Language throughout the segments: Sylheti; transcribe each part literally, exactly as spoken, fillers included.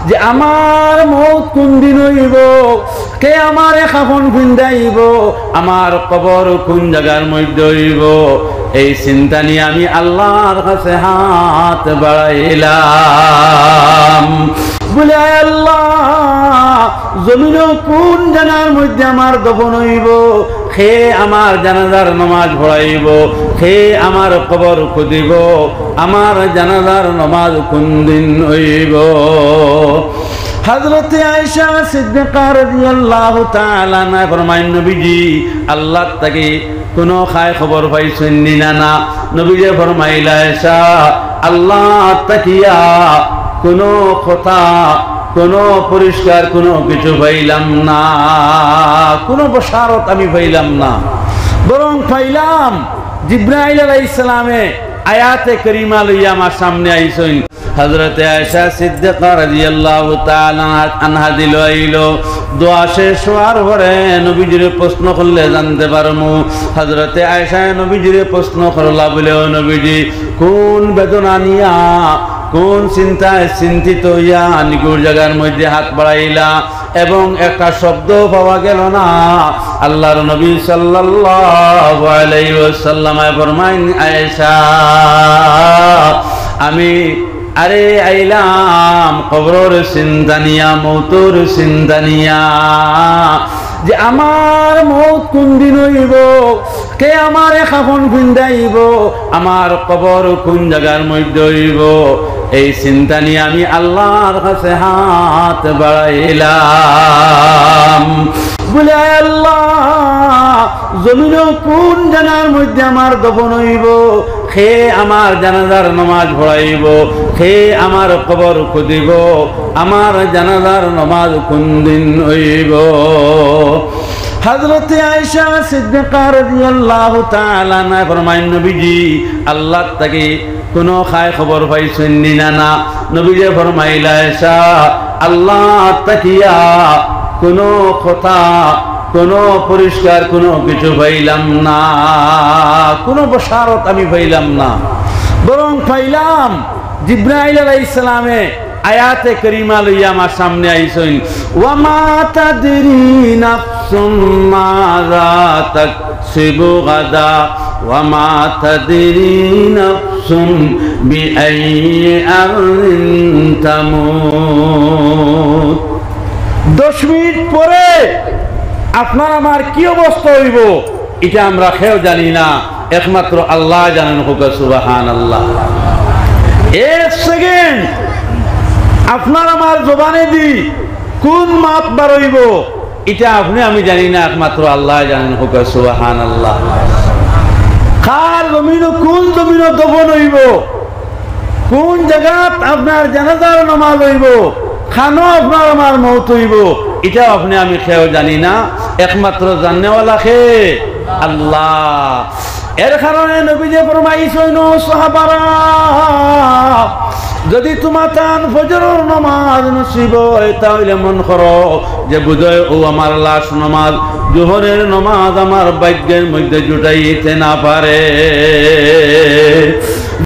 যে আমার মউত কুন দিন অইবো, কে আমারে কাফন পিন্দাইবো, আমার কবর কুন জাগার মইধ্যে অইবো, এই চিন্তা নিয়া আমি আল্লার কাছে হাত বাড়াইলাম। বলে, "আয় আল্লা, জমিনো কুন জাগার মইধ্যে আমার দফন অইবো, কে আমার জানাজার নমাজ পড়াইবো, কে আমার কবর খুদিবো, আমার জানাজার নমাজ কুন দিন অইবো?" হযরতে আয়েশা সিদ্দিকা রাদিয়াল্লাহু তাআলা আনহা ফরমাইন, "নবীজি, আল্লার থাকি কুনু খায় খবর পাইছইন নি না?" নবীজি ফরমাইলা, "আয়েশা, আল্লার থাকিয়া কুনু কথা, কুনু পরিষ্কার কুনু কিছু পাইলাম না, কুনু বশারত আমি পাইলাম না, বরং পাইলাম জিব্রাইল আলাইহিস সালামে আয়াতে করিমা লইয়া আমার সামনে আইছইন।" হযরতে আয়েশা সিদ্দিকা রাদিয়াল্লাহু তাআলা আনহা দিলো আইলো, দোয়া শেষ অওয়ার পরে নবীজিরে প্রশ্ন করলে জানতে পারমু। হযরতে আয়েশায় নবীজিরে প্রশ্ন করলা বলে, "ও নবীজি, কুন বেদনা নিয়া, কুন চিন্তায় চিন্তিত অইয়া নিগুর জাগার মইধ্যে হাত বাড়াইলা এবং একটা শব্দ পাওয়া গেল না?" আল্লার নবী সাল্লাল্লাহু আলাইহি ওয়াসাল্লামে ফরমাইন, "আয়েশা, আমি আরে আইলাম কবরর চিন্তা নিয়া, মউতর চিন্তা নিয়া, যে আমার মউত কুন দিন অইবো, কে আমারে কাফন পিন্দাইবো, আমার কবর কুন জাগার মইধ্যে অইবো, এই চিন্তা নিয়া আমি আল্লার কাছে হাত বাড়াইলাম।" বলে, "আয় আল্লা, জমিনো কুন জাগার মইধ্যে আমার দফন অইবো, কে আমার জানাজার নমাজ পড়াইবো, কে আমার কবর খুদিবো, আমার জানাজার নমাজ কুন দিন অইবো?" হযরতে আয়েশা সিদ্দিকা রাদিয়াল্লাহু তাআলা আনহা ফরমাইন, "নবীজি, আল্লার থাকি কুনু খায় খবর পাইছইন নি না?" নবীজি ফরমাইলা, "আয়েশা, আল্লার থাকিয়া কুনু কথা, কুনু পরিষ্কার কুনু কিছু পাইলাম না, কুনু বশারত আমি পাইলাম না, বরং পাইলাম জিব্রাইল আলাইহিস সালামে আয়াতে করিমা লইয়া আমার সামনে আইছইন, ওয়া মা তাদরি নাফসুম মাযা তাকসিবু গাদা, ওয়া মা তাদরি নাফসুম বিআইয়ি আরদিন তামুত।" দশ মিনিট পরে আপনার আমার কি অবস্থা অইবো, ইটা আমরা কেউ জানি না, একমাত্র আল্লায় জানইন। কউক্কা সুবহানাল্লাহ। এক সেকেন্ড আপনার আমার জবানেদি কুন মাত বারইবো, ইটা আপনে আমি জানি না, একমাত্র আল্লায় জানইন। কউক্কা সুবহানাল্লাহ। কার জমিনো, কুন জমিনো দফন অইবো, কুন জাগাত আপনার জানাজার নমাজ অইবো, কানো আপনার আমার মউত অইবো, ইটাও আপনে আমি কেউ জানি না, একমাত্র জাননেওয়ালা কে? আল্লাহ। এর কারণে নবীজি ফরমাইছইন, "ও সাহাবারা, যুদি তুমাতান ফজরর নমাজ নসিব অয়, তা অইলে মনো করো যে বুঝয় অউ আমার লাশ নমাজ, জোহরের নমাজ আমার ভাগ্যর মইধ্যে জুটাইতে না পারে।"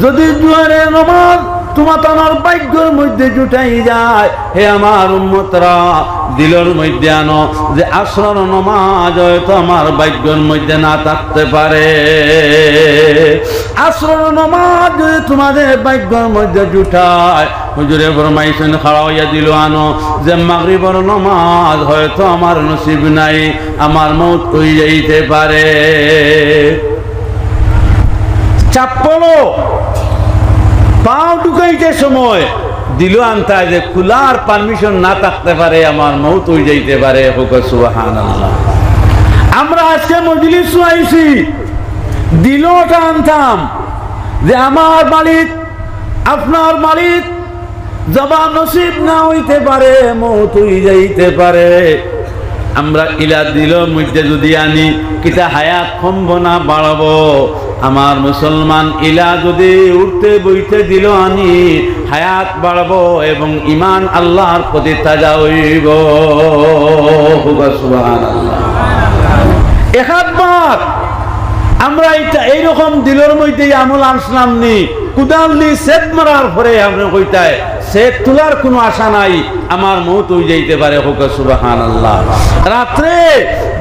যুদি জোহরের নমাজ তুমাতানর ভাগ্যর মইধ্যে জুটাই যায়, হে আমার উম্মতরা, দিলর মইধ্যে আনো যে আসরর নমাজ হয়তো আমার ভাগ্যর মইধ্যে না থাকতে পারে। আসরর নমাজ যুদি তুমাদের ভাগ্যর মইধ্যে জুটায়, হুজুরে ফরমাইছইন, খাড়া অইয়া দিল আনো যে মাগরিবর নমাজ হয়তো আমার নসিব নাই, আমার মউত অই যাইতে পারে। চাপ্পলো পাও ঢুকাইতে সময় দিল আনতায় যে খুলার permission না থাকতে পারে, আমার মউত অই যাইতে পারে। কউক্কা সুবহানাল্লাহ। আমরা আজকে মজলিসো আইছি, দিলটা আনতাম যে আমার মালিক, আপনার মালিক, জবান নসিব না অইতে পারে, মউত অই যাইতে পারে। আমরা ইলা দিলর মইধ্যে যুদি আনি, কিতা হায়াত কমবো না বাড়বো? আমার মুসলমান, ইলা যুদি উঠতে বইতে দিল আনি, হায়াত বাড়বো এবং ইমান আল্লার প্রতি তাজা অইবো। কউক্কা সুবহানাল্লাহ। একবার আমরা ইটা এইরকম দিলর মইধ্যে আমল আনছলাম নি, কুদাল দি সেদ মারার পরে আপনে কইতায়, সেট তুলার কুনু আশা নাই, আমার মউত অই যাইতে পারে। কউক্কা সুবহানাল্লাহ। রাত্রে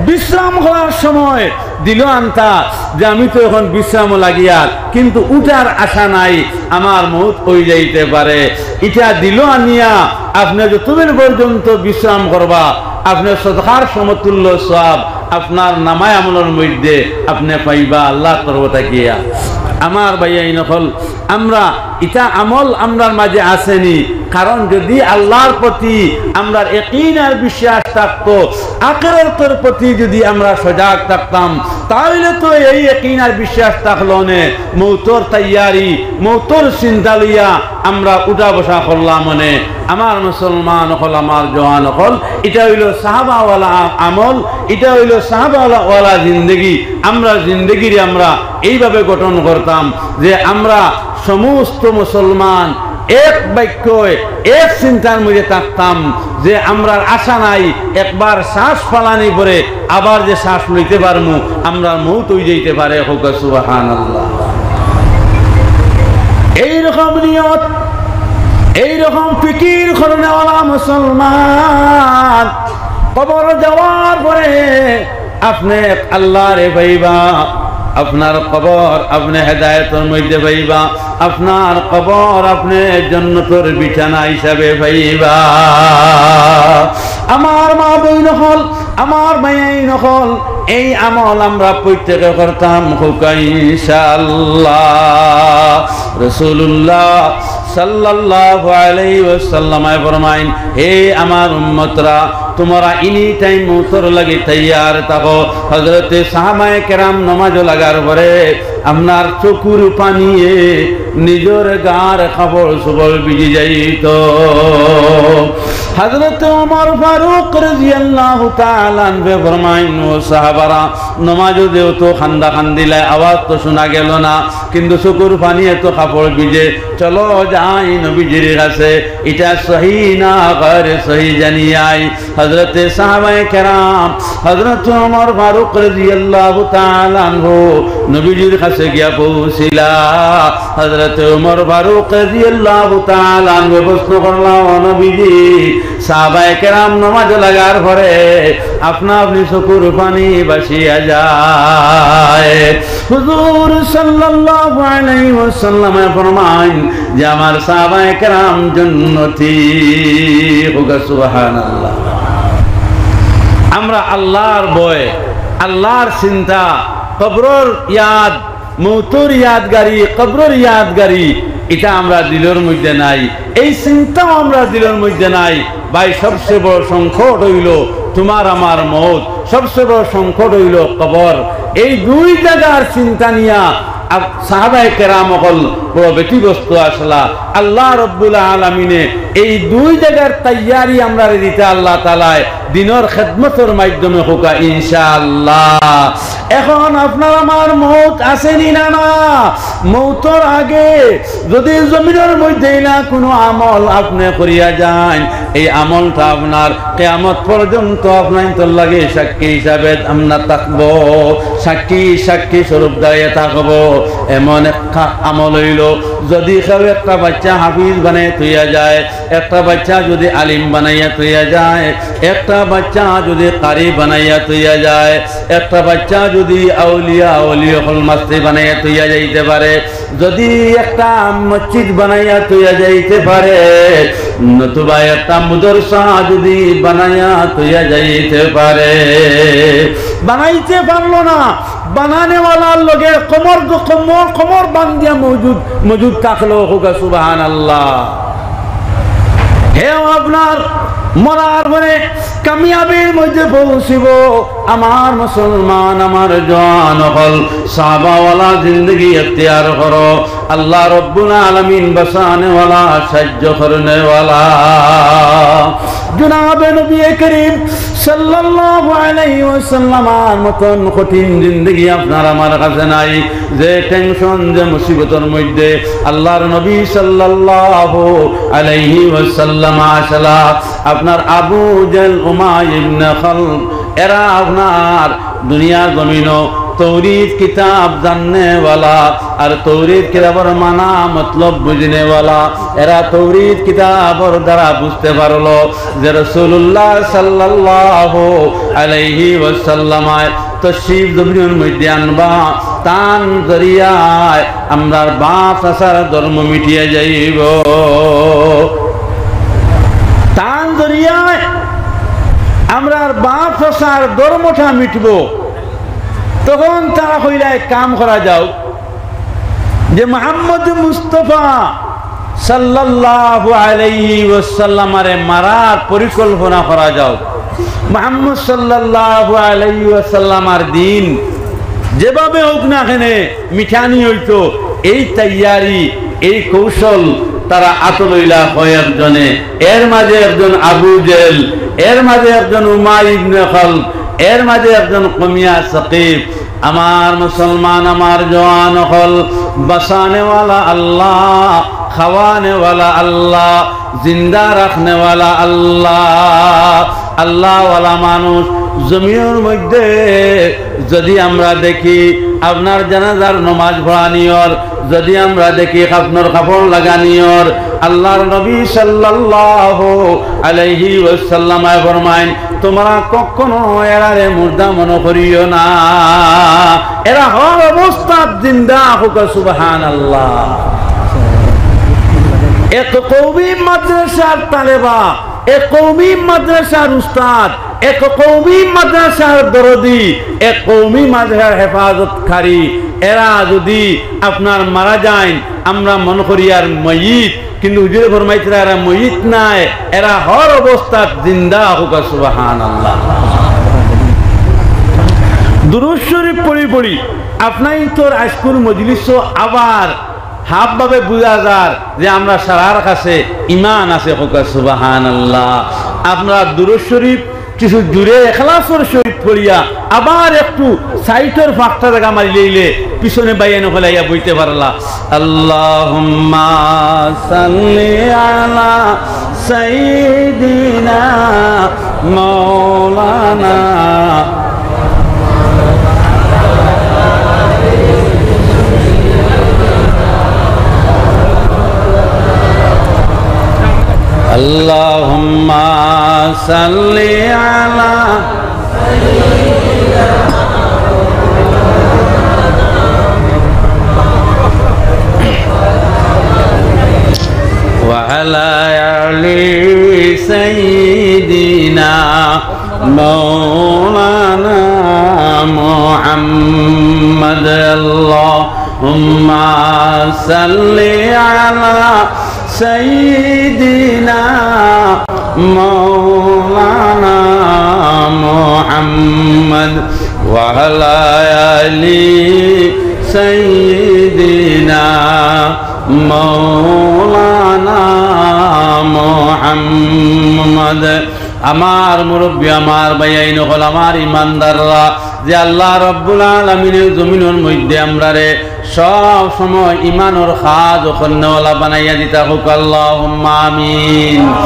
বিশ্রাম করার সময় দিলো আনতা যে আমি তো এখন বিশ্রামো লাগিয়ার, কিন্তু উঠার আশা নাই, আমার মউত অই যাইতে পারে। ইটা দিলো আনিয়া আপনে যতদিন পর্যন্ত বিশ্রাম করবা, আপনে সদকার সমতুল্য সওয়াব আপনার নামায় আমলর মধ্যে আপনে পাইবা আল্লাহর তরফ থাকিয়া। আমার ভাইয়াইন অকল, আমরা ইটা আমল আমরার মাঝে আছেনি? কারণ যদি আল্লাহর প্রতি আমরার ইয়াকিন আর বিশ্বাস থাকতো, আখিরাতর প্রতি যদি আমরা সজাগ থাকতাম, তাইলে তো এই ইয়াকিন আর বিশ্বাস থাকলো নে, মউতর তৈয়ারি, মউতর চিন্তা লইয়া আমরা উঠা বসা করলাম নে। আমার মুসলমান অকল, আমার জওয়ান অকল, ইটা অইলো সাহাবাওয়ালা আ-, আমল, ইটা অইলো সাহাবাওয়ালা জিন্দেগি। আমরা জিন্দেগিরে আমরা এইভাবে গঠন করতাম যে আমরা সমস্ত মুসলমান এক বাক্যে, এক চিন্তার মধ্যে থাকতাম যে আমরার আশা নাই একবার শ্বাস ফালানি পরে আবার যে শ্বাস লইতে পারমু, আমরার মউত অই যাইতে পারে। কউক্কা সুবহানাল্লাহ। এইরকম নিয়ত, এইরকম ফিকির করনেওয়ালা মুসলমান, কবর যাওয়ার পরে আপনে আল্লাহরে পাইবা, আপনার কবর আপনে হেদায়েতর মধ্যে পাইবা, আপনার কবর আপনে জন্নতর বিছানা হিসাবে পাইবা। আমার মা বইন অকল, আমার ভাইয়াইন অকল, এই আমল আমরা প্রত্যেকে করতাম, কউক্কা ইনশাআল্লাহ। রাসূলুল্লাহ সাল্লাল্লাহু আলাইহি ওয়াসাল্লামে ফরমাইন, হে আমার উম্মতরা, তুমরা এনি টাইম মউতর লাগি তৈয়ার থাকো। হযরতে সাহাবায়ে কেরাম নমাজো লাগার পরে আপনার চকুর পানিয়ে নিজর গার কাপড় চোপড় ভিজি যাইতো। হযরতে ওমর ফারুক রাদিয়াল্লাহু তাআলা আনহু ফরমাইন, ও সাহাবারা, নমাজো যেহেতু কান্দা কান্দিলায়, আওয়াজ তো শোনা গেল না, কিন্তু চকুর পানিয়ে তো কাপড় ভিজে। চলো যাই নবীজির কাছে, ইটা সহি না গয়রে সহি জানিয়াই। হযরতে সাহাবায়ে কেরাম, হযরত ওমর ফারুক রাদিয়াল্লাহু তাআলা আনহু নবীজির কাছে গিয়া পৌঁছিলা। হযরত ওমর ফারুক রাদিয়াল্লাহু তাআলা আনহু প্রশ্ন করলা, ও নবীজি, সাহাবায়ে কেরাম নমাজ লাগার পরে আপনা আপনি চকুর পানি ভাসিয়া যায়। হুজুর সাল্লাল্লাহু আলাইহি ওয়াসাল্লামে ফরমাইন যে আমার সাহাবায়ে কেরাম জন্নতি। কউক্কা সুবহানাল্লাহ। আমরা আল্লাহর ভয়, আল্লাহর চিন্তা, কবরর ইয়াদ, মউতর ইয়াদগারি, কবরর ইয়াদগারি, ইটা আমরা দিলর মধ্যে নাই। এই চিন্তাও আমরা দিলর মধ্যে নাই। ভাই, সবচেয়ে বড় সংকট অইলো তুমার আমার মউত, সবচেয়ে বড় সংকট অইলো কবর। এই দুই জাগার চিন্তা নিয়া আব-, সাহাবায়ে কেরাম অকল বড় ব্যতিব্যস্ত আছলা। আল্লাহ রব্বুল আলামিনে এই দুই জাগার তৈয়ারি আমরারে দিতা আল্লাহ তাআলায় দিনর খেদমতর মাধ্যমে কউক্কা ইনশাআল্লাহ। এখন আপনার আমার মউত আছেনি না, না? মউতর আগে যদি জমিনর মধ্যে ইলা কুনু আমল আপনে করিয়া যাইন, এই আমলটা আপনার কিয়ামত পর্যন্ত আপনার ইন্তর লাগি সাক্ষী হিসাবে আমরা থাকবো, সাক্ষী, সাক্ষী স্বরূপ দাঁড়াইয়া থাকবো। এমন একটা আমল অইলো, যদি কেউ একটা বাচ্চা হাফিজ বানাইয়া থইয়া যায়, একটা বাচ্চা যদি আলিম বানাইয়া থইয়া যায়, একটা বাচ্চা যদি কারি বানাইয়া থইয়া যায়, একটা বাচ্চা যদি আউলিয়া, অলি অকল মাস্তি বানাইয়া থইয়া যাইতে পারে, যদি একটা মসজিদ বানাইয়া থইয়া যাইতে পারে, নতুবা একটা মাদ্রাসা যদি বানাইয়া থইয়া যাইতে পারে, বানাইতে পারলো না, বানানেওয়ালার লগে কমর দ-, কমর, কমর বান্ধিয়া মজুদ, মজুদ থাকলো, কউক্কা সুবহানাল্লাহ। হে আপনার মরার পরে কামিয়াবির মধ্যে পৌঁছিবো। আমার মুসলমান, আমার জওয়ান অকল, সাহাবাওয়ালা জিন্দেগি এখতিয়ার করো। আল্লাহ রব্বুল আলামিন বাঁচানেওয়ালা, সাহায্য করনেওয়ালা। জনাবে নবী করিম সাল্লাল্লাহু আলাইহি ওয়াসাল্লামর মতন কঠিন জিন্দেগি আপনার আমার কাছে নাই। যে টেনশন, যে মুসিবতর মধ্যে আল্লাহর নবী সাল্লাল্লাহু আলাইহি ওয়াসাল্লাম আছলা, আপনার আবু জেহেল, উমাইয়া ইবনে খালফ, এরা আপনার দুনিয়ার জমিনো তৌরিত কিতাব জাননেওয়ালা আর তৌরিত কিতাবর মানা মতলব বুঝনেওয়ালা, এরা তৌরিত কিতাবর দ্বারা বুঝতে পারলো যে রাসূলুল্লাহ সাল্লাল্লাহু আলাইহি ওয়াসাল্লামায় তশরিফ জমিনর মধ্যে আনবা, তান জরিয়ায় আমরার বাপ চাচার ধর্ম মিটিয়া যাইবো। তান জরিয়ায় আমরার বাপ চাচার ধর্মটা মিটবো। তখন তারা কইলা, "এক কাম করা যাউক, যে মোহাম্মদ মুস্তফা সাল্লাল্লাহু আলাইহি ওয়াসাল্লামারে মারার পরিকল্পনা করা যাউক, মোহাম্মদ সাল্লাল্লাহু আলাইহি ওয়াসাল্লামার দিন যেভাবে হোক না কেনে মিটানি অইতো।" এই তৈয়ারি, এই কৌশল তারা আতো লইলা কয়েকজনে। এর মাঝে একজন আবু জেহেল, এর মাঝে একজন উমাই ইবনে খালফ, এর মাঝে একজন কমিয়া সকিফ। আমার মুসলমান, আমার জওয়ান অকল, বাঁচানেওয়ালা আল্লাহ, খাওয়ানেওয়ালা আল্লাহ, জিন্দা রাখনেওয়ালা আল্লাহ। আল্লাহওয়ালা মানুষ জমিনর মধ্যে যদি আমরা দেখি আপনার জানাজার নমাজ পড়ানিয়র, যদি আমরা দেখি কাফনর কাপড় লাগানিয়র, আল্লাহর নবী সাল্লাল্লাহু আলাইহি ওয়াসাল্লামায় ফরমাইন, "তোমরা কখনো এরারে মুর্দা মনে করিও না, এরা হর অবস্থাত জিন্দা।" কউক্কা সুবহানাল্লাহ। এক কওমি মাদ্রাসার তালেবা, এক কওমি মাদ্রাসার উস্তাদ, এক কওমি মাদ্রাসার দরদি, এক কওমি মাদ্রাসার হেফাজতকারী, এরা যদি আপনার মারা যাইন, আমরা মনে করি আর ময়িত, কিন্তু হুজুরে ফরমাইতরা এরা ময়িত নায়, এরা হর অবস্থাত জিন্দা। কউক্কা সুবহানাল্লাহ। দুরূদ শরীফ পড়ি পড়ি আপনাইনতর আইজকুর মজলিসও আবার হাবভাবে বুঝা যার যে আমরার সারার কাছে ইমান আছে। কউক্কা সুবহানাল্লাহ। আপনারা দুরূদ শরীফ কিছু জুরে এখলাসর সহিত পড়িয়া আবার একটু সাইটর ফাঁকটা জাগা মারি লইলে পিছনে ভাইয়াইন অকল আইয়া বইতে পারলা। আল্লাহুম্মা সাল্লি আলা সাইয়্যিদিনা মাওলানা اللهم صل على وعلى آل سيدنا مولانا محمد. اللهم صل على سيدنا مولانا محمد وعلى آل سيدنا مولانا محمد. আমার মুরব্বি, আমার ভাইয়াইন অকল, আমার ইমানদাররা, যে আল্লাহ রাব্বুল আলামিনে জমিনর মধ্যে আমরারে সব সময় ইমানর কাজ করনেওয়ালা বানাইয়া দিতা হউক, আল্লাহুম্মা আমিন।